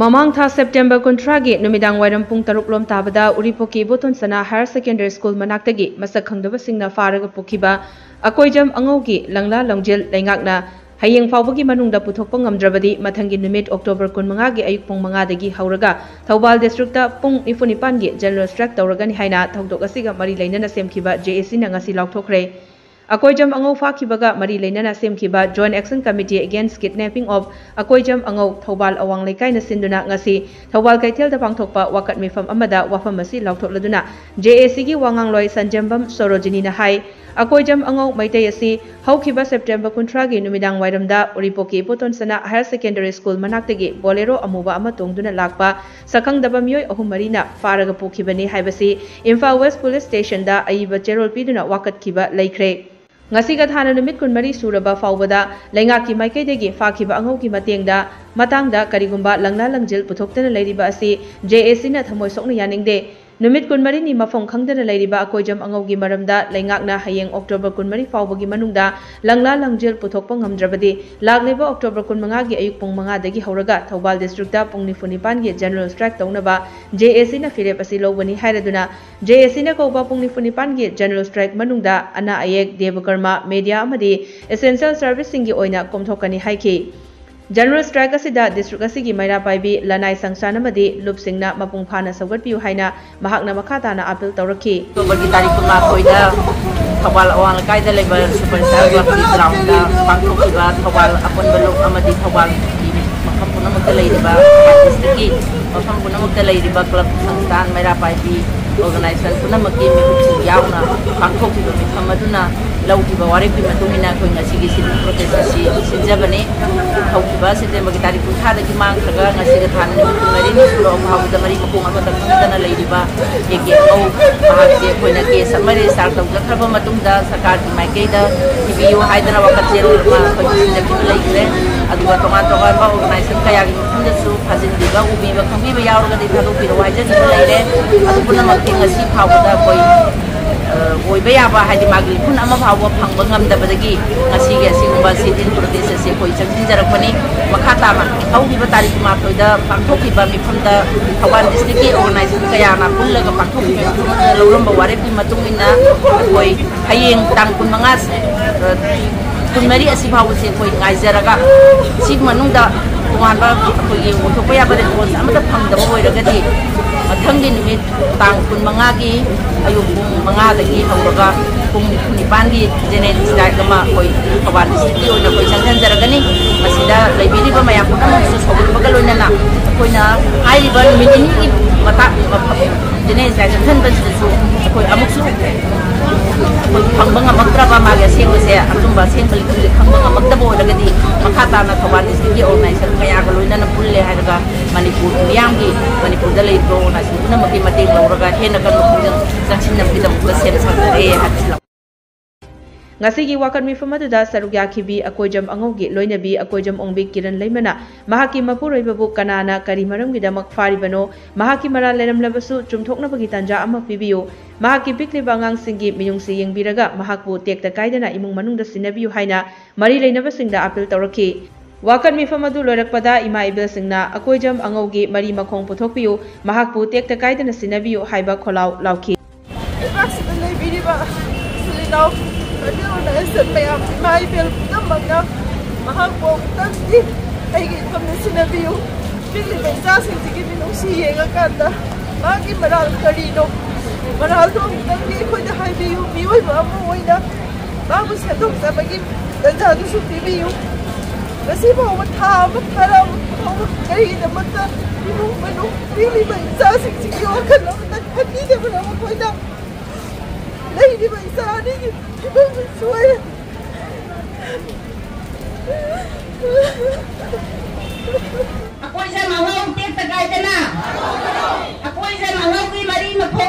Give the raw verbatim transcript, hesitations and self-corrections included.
ꯃꯃꯥꯡ ꯊꯥ ꯁꯦꯞꯇꯦꯝꯕꯔ ꯀꯨꯟꯊ꯭ꯔꯥꯒꯤ ꯅꯨꯃꯤꯗꯥꯡ ꯋꯥꯏꯔꯝ ꯄꯨꯡ ꯇꯔꯨꯛ ꯂꯣꯝ ꯇꯥꯕꯗ ꯎꯔꯤꯄꯣꯛꯀꯤ ꯏꯕꯣꯇꯣꯟ ꯁꯅꯥ ꯍꯥꯌꯔ ꯁꯦꯀꯦꯟꯗꯔꯤ ꯁ꯭ꯀꯨꯜ ꯃꯅꯥꯛꯇꯒꯤ ꯃꯁꯛ ꯈꯪꯗꯕꯁꯤꯡꯅ ꯐꯥꯔꯒ ꯄꯨꯈꯤꯕ ꯑꯀꯣꯏꯖꯝ ꯑꯉꯧꯒꯤ ꯂꯪꯂꯥ ꯂꯪꯖꯦꯜ ꯂꯩꯉꯥꯛꯅ ꯍꯌꯦꯡ ꯐꯥꯎꯕꯒꯤ ꯃꯅꯨꯡꯗ ꯄꯨꯊꯣꯛꯄ ꯉꯝꯗ꯭ꯔꯕꯗꯤ ꯃꯊꯪꯒꯤ ꯅꯨꯃꯤꯠ ꯑꯣꯛꯇꯣꯕꯔ ꯀꯨꯟꯃꯉꯥꯒꯤ ꯑꯌꯨꯛ ꯄꯨꯡ ꯃꯉꯥꯗꯒꯤ ꯍꯧꯔꯒ ꯊꯧꯕꯥꯜ ꯗꯤꯁꯇ꯭ꯔꯤꯛꯇ ꯄꯨꯡ ꯅꯤꯐꯨ ꯅꯤꯄꯥꯟꯒꯤ ꯖꯦꯅꯔꯦꯜ ꯁ꯭ꯇ꯭ꯔꯥꯏꯛ ꯇꯧꯔꯒꯅꯤ ꯍꯥꯏꯅ ꯊꯧꯗꯣꯛ ꯑꯁꯤꯒ ꯃꯔꯤ ꯂꯩꯅꯅ ꯁꯦꯝꯈꯤꯕ ꯖꯦ ꯑꯦ ꯁꯤꯅ ꯉꯁꯤ ꯂꯥꯎꯊꯣꯛꯈ꯭ꯔꯦ꯫ ꯑꯀꯣꯏꯖꯝ ꯑꯉꯧ ꯐꯥꯈꯤꯕꯒ ꯃꯔꯤ ꯂꯩꯅꯅ ꯁꯦꯝꯈꯤꯕ Joint Action Committee Against Kidnapping of Akoijam ꯑꯉꯧ Thoubal ꯑꯋꯥꯡ ꯂꯩꯀꯥꯏꯅ ꯁꯤꯟꯗꯨꯅ ꯉꯁꯤ ꯊꯧꯕꯥꯜ ꯀꯩꯊꯦꯜꯗ ꯄꯥꯡꯊꯣꯛꯄ ꯋꯥꯀꯠ ꯃꯤꯐꯝ ꯑꯃꯗ ꯋꯥꯐꯝ ꯑꯁꯤ ꯂꯥꯎꯊꯣꯛꯂꯗꯨꯅ ꯖꯦ ꯑꯦ ꯁꯤꯒꯤ ꯋꯥꯉꯥꯡꯂꯣꯏ ꯁꯟꯖꯦꯝꯕꯝ ꯁꯣꯔꯣꯖꯤꯅꯤꯅ ꯍꯥꯏ, ꯑꯀꯣꯏꯖꯝ ꯑꯉꯧ ꯃꯩꯇꯩ ꯑꯁꯤ ꯍꯧꯈꯤꯕ ꯁꯦꯞꯇꯦꯝꯕꯔ ꯀꯨꯟꯊ꯭ꯔꯥꯒꯤ ꯅꯨꯃꯤꯗꯥꯡ ꯋꯥꯏꯔꯝꯗ ꯎꯔꯤꯄꯣꯛꯀꯤ ꯏꯕꯣꯇꯣꯟ ꯁꯅꯥ ꯍꯥꯌꯔ ꯁꯦꯀꯦꯟꯗꯔꯤ ꯁ꯭ꯀꯨꯜ ꯃꯅꯥꯛꯇꯒꯤ ꯕꯣꯂꯦꯔꯣ ꯑꯃꯨꯕ ꯑꯃ ꯇꯣꯡꯗꯨꯅ ꯂꯥꯛꯄ ꯁꯛꯈꯪꯗꯕ ꯃꯤꯑꯣꯏ ꯑꯍꯨꯝ ꯃꯔꯤꯅ ꯐꯥꯔꯒ ꯄꯨꯈꯤꯕꯅꯤ ꯍꯥꯏꯕꯁꯤ ꯏꯝꯐꯥꯜ ꯋꯦꯁ ꯄꯨꯂꯤꯁ ꯁ꯭ꯇꯦꯁꯟꯗ ꯑꯏꯕ ꯆꯦꯔꯣꯜ ꯄꯤꯗꯨꯅ ꯋꯥꯀꯠꯈꯤꯕ ꯂꯩꯈ꯭ꯔꯦ꯫ ꯉꯁꯤꯒ ꯊꯥꯅ ꯅꯨꯃꯤꯠ ꯀꯨꯟꯃꯔꯤ ꯁꯨꯔꯕ ꯐꯥꯎꯕꯗ ꯂꯩꯉꯥꯛꯀꯤ ꯃꯥꯏꯀꯩꯗꯒꯤ ꯐꯥꯈꯤꯕ ꯑꯉꯧꯒꯤ ꯃꯇꯦꯡꯗ, ꯃꯇꯥꯡꯗ ꯀꯔꯤꯒꯨꯝꯕ ꯂꯪꯂꯥ ꯂꯪꯖꯦꯜ ꯄꯨꯊꯣꯛꯇꯅ ꯂꯩꯔꯤꯕ ꯑꯁꯤ ꯖꯦ ꯑꯦ ꯁꯤꯅ ꯊꯃꯣꯏ ꯁꯣꯛꯅ ꯌꯥꯅꯤꯡꯗꯦ꯫ ꯅꯨꯃꯤꯠ ꯀꯨꯟꯃꯔꯤꯅꯤ ꯃꯐꯝ ꯈꯪꯗꯅ ꯂꯩꯔꯤꯕ ꯑꯀꯣꯏꯖꯝ ꯑꯉꯧꯒꯤ ꯃꯔꯝꯗ ꯂꯩꯉꯥꯛꯅ ꯍꯌꯦꯡ ꯑꯣꯛꯇꯣꯕꯔ ꯀꯨꯟꯃꯔꯤ ꯐꯥꯎꯕꯒꯤ ꯃꯅꯨꯡꯗ ꯂꯪꯂꯥ ꯂꯪꯖꯦꯜ ꯄꯨꯊꯣꯛꯄ ꯉꯝꯗ꯭ꯔꯕꯗꯤ ꯂꯥꯛꯂꯤꯕ ꯑꯣꯛꯇꯣꯕꯔ ꯀꯨꯟꯃꯉꯥꯗꯒꯤ ꯍꯧꯔꯒ ꯊꯧꯕꯥꯜ ꯗꯤꯁꯇ꯭ꯔꯤꯛꯇ ꯄꯨꯡ ꯅꯤꯐꯨ ꯅꯤꯄꯥꯟꯒꯤ ꯖꯦꯅꯔꯦꯜ ꯁ꯭ꯇ꯭ꯔꯥꯏꯛ ꯇꯧꯅꯕ ꯖꯦ ꯑꯦ ꯁꯤꯅ ꯐꯤꯔꯦꯞ ꯑꯁꯤ ꯂꯧꯕꯅꯤ ꯍꯥꯏꯔꯗꯨꯅ ꯖꯦ ꯑꯦ ꯁꯤꯅ ꯀꯧꯕ ꯄꯨꯡ ꯅꯤꯐꯨ ꯅꯤꯄꯥꯟꯒꯤ ꯖꯦꯅꯔꯦꯜ ꯁ꯭ꯇ꯭ꯔꯥꯏꯛ ꯃꯅꯨꯡꯗ ꯑꯅꯥ ꯑꯌꯦꯛ, ꯗꯦꯕ ꯀꯔꯃ, ꯃꯦꯗꯤꯌꯥ ꯑꯃꯗꯤ ꯑꯦꯁꯦꯟꯁꯤꯌꯦꯜ ꯁꯔꯚꯤꯁꯁꯤꯡꯒꯤ ꯑꯣꯏꯅ ꯀꯣꯝꯊꯣꯛꯀꯅꯤ ꯍꯥꯏꯈꯤ꯫ ꯖꯦꯅꯔꯦꯜ ꯁ꯭ꯇ꯭ꯔꯥꯏꯛ ꯑꯁꯤꯗ ꯗꯤꯁꯇ꯭ꯔꯤꯛ ꯑꯁꯤꯒꯤ ꯃꯩꯔꯥ ꯄꯥꯏꯕꯤ ꯂꯅꯥꯏ ꯁꯪꯁꯊꯥꯟ ꯑꯃꯗꯤ ꯂꯨꯞꯁꯤꯡꯅ ꯃꯄꯨꯡ ꯐꯥꯅ ꯁꯧꯒꯠꯄꯤꯌꯨ ꯍꯥꯏꯅ ꯃꯍꯥꯛꯅ ꯃꯈꯥ ꯇꯥꯅ ꯑꯥꯄꯤꯜ ꯇꯧꯔꯛꯈꯤ꯫ ꯑꯣꯛꯇꯣꯕꯔꯒꯤ ꯇꯥꯔꯤꯛ ꯀꯨꯟꯃꯥꯊꯣꯏꯗ ꯊꯧꯕꯥꯜ ꯑꯋꯥꯡ ꯂꯩꯀꯥꯏꯗ ꯂꯩꯕ ꯁꯨꯄꯔ ꯁ꯭ꯇꯥꯔ ꯀ꯭ꯂꯕꯀꯤ ꯒ꯭ꯔꯥꯎꯟꯗ ꯄꯥꯡꯊꯣꯛꯈꯤꯕ ꯊꯧꯕꯥꯜ ꯑꯄꯨꯟꯕ ꯂꯨꯞ ꯑꯃꯗꯤ ꯊꯧꯕꯥꯜꯒꯤ ꯃꯐꯝ ꯄꯨꯝꯅꯃꯛꯇ ꯂꯩꯔꯤꯕ ꯗꯤꯁꯇ꯭ꯔꯤꯛꯀꯤ ꯃꯐꯝ ꯄꯨꯝꯅꯃꯛꯇ ꯂꯩꯔꯤꯕ ꯀ꯭ꯂꯕ, ꯁꯪꯁꯊꯥꯟ, ꯃꯩꯔꯥ ꯄꯥꯏꯕꯤ ꯑꯣꯔꯒꯅꯥꯏꯖꯦꯁꯟ ꯄꯨꯝꯅꯃꯛꯀꯤ ꯃꯤꯍꯨꯠꯁꯤꯡ ꯌꯥꯎꯅ ꯄꯥꯡꯊꯣꯛꯈꯤꯕ ꯃꯤꯐꯝ ꯑꯗꯨꯅ ꯂꯧꯈꯤꯕ ꯋꯥꯔꯦꯞꯀꯤ ꯃꯇꯨꯡ ꯏꯟꯅ ꯑꯩꯈꯣꯏ ꯉꯁꯤꯒꯤ ꯁꯤꯠ ꯄ꯭ꯔꯣꯇꯦꯁ ꯑꯁꯤ ꯁꯤꯟꯖꯕꯅꯤ꯫ ꯍꯧꯈꯤꯕ ꯁꯦꯞꯇꯦꯝꯕꯔꯒꯤ ꯇꯥꯔꯤꯛ ꯀꯨꯟꯊ꯭ꯔꯥꯗꯒꯤ ꯃꯥꯡꯈ꯭ꯔꯒ ꯉꯁꯤꯒ ꯊꯥꯅ ꯅꯨꯃꯤꯠ ꯀꯨꯟꯃꯔꯤꯅꯤ ꯁꯨꯔꯕ ꯐꯥꯎꯕꯗ ꯃꯔꯤ ꯃꯈꯣꯡ ꯑꯃꯠꯇ ꯈꯪꯗꯅ ꯂꯩꯔꯤꯕ ꯑꯦ ꯀꯦ ꯑꯉꯧ ꯃꯍꯥꯛꯁꯦ ꯑꯩꯈꯣꯏꯅ ꯀꯦꯁ ꯑꯃ ꯔꯦꯖꯤꯁꯇꯥꯔ ꯇꯧꯖꯈ꯭ꯔꯕ ꯃꯇꯨꯡꯗ ꯁꯔꯀꯥꯔꯒꯤ ꯃꯥꯏꯀꯩꯗ ꯊꯤꯕꯤꯌꯨ ꯍꯥꯏꯗꯅ ꯋꯥꯀꯠ ꯆꯦꯔꯣꯜ ꯑꯃ ꯑꯩꯈꯣꯏ ꯄꯤꯁꯤꯟꯖꯈꯤꯕ ꯂꯩꯈ꯭ꯔꯦ꯫ ꯑꯗꯨꯒ ꯇꯣꯉꯥꯟ ꯇꯣꯉꯥꯟꯕ ꯑꯣꯔꯒꯅꯥꯏꯖꯦꯁꯟ ꯀꯌꯥꯒꯤ ꯃꯐꯝꯗꯁꯨ ꯊꯥꯖꯤꯟꯕꯤꯕ, ꯎꯕꯤꯕ, ꯈꯪꯕꯤꯕ ꯌꯥꯎꯔꯒꯗꯤ ꯊꯥꯗꯣꯛꯄꯤꯔꯛꯎ ꯍꯥꯏꯖꯅꯤꯡꯕ ꯂꯩꯔꯦ꯫ ꯑꯗꯨ ꯄꯨꯝꯅꯃꯛꯇꯤ ꯉꯁꯤ ꯐꯥꯎꯕꯗ ꯑꯩꯈꯣꯏ ꯑꯣꯏꯕ ꯌꯥꯕ, ꯍꯥꯏꯗꯤ ꯃꯥꯒꯤ ꯂꯤꯈꯨꯟ ꯑꯃ ꯐꯥꯎꯕ ꯐꯪꯕ ꯉꯝꯗꯕꯗꯒꯤ ꯉꯁꯤꯒꯤ ꯑꯁꯤꯒꯨꯝꯕ sit-in protest ꯑꯁꯤ ꯑꯩꯈꯣꯏ ꯆꯪꯁꯤꯟꯖꯔꯛꯄꯅꯤ꯫ ꯃꯈꯥ ꯇꯥꯅ ꯍꯧꯈꯤꯕ ꯇꯥꯔꯤꯛ ꯀꯨꯟꯃꯥꯊꯣꯏꯗ ꯄꯥꯡꯊꯣꯛꯈꯤꯕ ꯃꯤꯐꯝꯗ ꯊꯧꯕꯥꯜ district-ꯀꯤ organization ꯀꯌꯥꯅ ꯄꯨꯜꯂꯒ ꯄꯥꯡꯊꯣꯛꯈꯤꯕ ꯃꯤꯐꯝ ꯑꯗꯨꯗ ꯂꯧꯔꯝꯕ ꯋꯥꯔꯦꯞꯀꯤ ꯃꯇꯨꯡ ꯏꯟꯅ ꯑꯩꯈꯣꯏ ꯍꯌꯦꯡ ꯇꯥꯡ ꯀꯨꯟꯃꯉꯥ, ꯑ, ꯀꯨꯟꯃꯔꯤ ꯑꯁꯤ ꯐꯥꯎꯕꯁꯦ ꯑꯩꯈꯣꯏ ꯉꯥꯏꯖꯔꯒ, ꯁꯤꯒꯤ ꯃꯅꯨꯡꯗ ꯇꯣꯉꯥꯟꯕ ꯑꯩꯈꯣꯏꯒꯤ ꯑꯣꯏꯊꯣꯛꯄ ꯌꯥꯕ response ꯑꯃꯠꯇ ꯐꯪꯗꯕ ꯑꯣꯏꯔꯒꯗꯤ, ꯃꯊꯪꯒꯤ ꯅꯨꯃꯤꯠ ꯇꯥꯡ ꯀꯨꯟꯃꯉꯥꯒꯤ ꯑꯌꯨꯛ ꯄꯨꯡ ꯃꯉꯥꯗꯒꯤ ꯍꯧꯔꯒ ꯄꯨꯡ ꯅꯤꯄꯥꯟꯒꯤ general strike ꯑꯃ ꯑꯩꯈꯣꯏ ꯊꯧꯕꯥꯜ district-ꯀꯤ ꯑꯣꯏꯅ ꯑꯩꯈꯣꯏ ꯆꯪꯁꯤꯟꯖꯔꯒꯅꯤ꯫ ꯃꯁꯤꯗ ꯂꯩꯕꯤꯔꯤꯕ ꯃꯌꯥꯝ ꯄꯨꯝꯅꯃꯛꯁꯨ ꯁꯧꯒꯠꯄꯒ ꯂꯣꯏꯅꯅ ꯑꯩꯈꯣꯏꯅ ꯍꯥꯏꯔꯤꯕ ꯅꯨꯃꯤꯠ ꯅꯤꯅꯤꯒꯤ ꯃꯇꯥꯡ, general strike ꯆꯪꯁꯤꯟꯕꯁꯤꯗꯁꯨ ꯑꯩꯈꯣꯏ ꯑꯃꯨꯛꯁꯨ ꯑꯩꯈꯣꯏ ꯐꯪꯕ ꯉꯝꯃꯛꯇ꯭ꯔꯕ, ꯃꯥꯒꯤ ꯑꯁꯦꯡꯕꯁꯦ, ꯑꯆꯨꯝꯕ ꯑꯁꯦꯡꯕ ꯂꯤꯈꯨꯟꯁꯦ ꯈꯪꯕ ꯉꯝꯃꯛꯇꯕ ꯑꯣꯏꯔꯒꯗꯤ, ꯃꯈꯥ ꯇꯥꯅ ꯊꯧꯕꯥꯜ district-ꯀꯤ organization ꯀꯌꯥꯒ ꯂꯣꯏꯅꯅ ꯄꯨꯜꯂꯦ ꯍꯥꯏꯔꯒ ꯃꯅꯤꯄꯨꯔ ꯃꯤꯌꯥꯝꯒꯤ, ꯃꯅꯤꯄꯨꯔꯗ ꯂꯩꯔꯤꯕ organization ꯄꯨꯝꯅꯃꯛꯀꯤ ꯃꯇꯦꯡ ꯂꯧꯔꯒ ꯍꯦꯟꯅ ꯀꯟꯕ ꯈꯣꯡꯖꯪ ꯆꯪꯁꯤꯟꯅꯕꯒꯤꯗꯃꯛꯇ ꯁꯦꯝ ꯁꯥꯖꯔꯛꯑꯦ ꯍꯥꯏꯕꯁꯤ ꯂꯧ꯫ ꯉꯁꯤꯒꯤ ꯋꯥꯀꯠ ꯃꯤꯐꯝ ꯑꯗꯨꯗ ꯁꯔꯨꯛ ꯌꯥꯈꯤꯕꯤ ꯑꯀꯣꯏꯖꯝ ꯑꯉꯧꯒꯤ ꯂꯣꯏꯅꯕꯤ ꯑꯀꯣꯏꯖꯝ ꯑꯣꯡꯕꯤ ꯀꯤꯔꯟ ꯂꯩꯃꯅ ꯃꯍꯥꯛꯀꯤ ꯃꯄꯨꯔꯣꯏꯕꯕꯨ ꯀꯅꯥꯅ ꯀꯔꯤ ꯃꯔꯝꯒꯤꯗꯃꯛ ꯐꯥꯔꯤꯕꯅꯣ, ꯃꯍꯥꯛꯀꯤ ꯃꯔꯥꯜ ꯂꯩꯔꯝꯂꯕꯁꯨ ꯆꯨꯝꯊꯣꯛꯅꯕꯒꯤ ꯇꯥꯟꯖꯥ ꯑꯃ ꯄꯤꯕꯤꯌꯨ, ꯃꯍꯥꯛꯀꯤ ꯄꯤꯛꯂꯤꯕ ꯑꯉꯥꯡꯁꯤꯡꯒꯤ ꯃꯤꯅꯨꯡꯁꯤ ꯌꯦꯡꯕꯤꯔꯒ ꯃꯍꯥꯛꯄꯨ ꯇꯦꯛꯇ ꯀꯥꯏꯗꯅ ꯏꯃꯨꯡ ꯃꯅꯨꯡꯗ ꯁꯤꯟꯅꯕꯤꯌꯨ ꯍꯥꯏꯅ ꯃꯔꯤ ꯂꯩꯅꯕꯁꯤꯡꯗ ꯑꯥꯄꯤꯜ ꯇꯧꯔꯛꯈꯤ꯫ ꯋꯥꯀꯠ ꯃꯤꯐꯝ ꯑꯗꯨ ꯂꯣꯏꯔꯛꯄꯗ ꯏꯃꯥ ꯏꯕꯦꯜꯁꯤꯡꯅ ꯑꯀꯣꯏꯖꯝ ꯑꯉꯧꯒꯤ ꯃꯔꯤ ꯃꯈꯣꯡ ꯄꯨꯊꯣꯛꯄꯤꯌꯨ, ꯃꯍꯥꯛꯄꯨ ꯇꯦꯛꯇ ꯀꯥꯏꯗꯅ ꯁꯤꯟꯅꯕꯤꯌꯨ ꯍꯥꯏꯕ ꯈꯣꯜꯂꯥꯎ ꯂꯥꯎꯈꯤ꯫ ꯂꯩꯕꯥꯛꯁꯤꯗ ꯂꯩꯕꯤꯔꯤꯕ ꯏꯆꯤꯜ ꯏꯅꯥꯎ ꯀꯩꯊꯦꯜ ꯃꯌꯥꯝ, ꯏꯃꯥ ꯏꯕꯦꯜ ꯄꯨꯝꯅꯃꯛꯅ ꯃꯍꯥꯛꯄꯨ ꯑꯃꯨꯛꯇꯪꯗꯤ ꯑꯩꯒꯤ ꯏꯐꯝꯗ ꯁꯤꯟꯅꯕꯤꯌꯨ꯫ ꯄꯤꯛꯂꯤꯕ ꯏꯆꯥꯁꯤꯡꯁꯤꯒꯤ ꯃꯤꯅꯨꯡꯁꯤ ꯌꯦꯡꯉꯀꯥꯟꯗ ꯃꯥꯒꯤ ꯃꯔꯥꯜ ꯀꯔꯤꯅꯣ? ꯃꯔꯥꯜꯗꯣ ꯑꯃꯨꯛꯇꯪꯗꯤ ꯑꯩꯈꯣꯏꯗ ꯍꯥꯏꯕꯤꯌꯨ꯫ ꯃꯤꯑꯣꯏꯕ ꯑꯃ ꯑꯣꯏꯅ ꯃꯥꯕꯨ ꯁꯦꯝꯗꯣꯛꯆꯕꯒꯤ ꯇꯟꯖꯥꯗꯨꯁꯨ ꯄꯤꯕꯤꯌꯨ꯫ ꯉꯁꯤ ꯐꯥꯎꯕ ꯊꯥ ꯑꯃ ꯐꯥꯔꯛꯑꯕ ꯐꯥꯎꯕ ꯀꯔꯤꯒꯤꯗꯃꯛꯇ ꯏꯃꯨꯡ ꯃꯅꯨꯡ ꯄꯤꯛꯂꯤꯕ ꯏꯆꯥꯁꯤꯡꯁꯤꯒꯤ ꯋꯥꯈꯜ ꯑꯃꯠꯇ ꯈꯟꯕꯤꯗꯕꯅꯣ? ꯃꯈꯣꯏꯅ ꯂꯩꯔꯤꯕ ꯏꯆꯥ ꯑꯅꯤꯒꯤ ꯐꯤꯕꯝ ꯁꯣꯏ꯫ ꯑꯀꯣꯏꯖꯝ ꯑꯉꯧ ꯇꯦꯛꯇ ꯀꯥꯏꯗꯅ, ꯑꯀꯣꯏꯖꯝ ꯑꯉꯧꯒꯤ ꯃꯔꯤ ꯃꯈꯣꯡ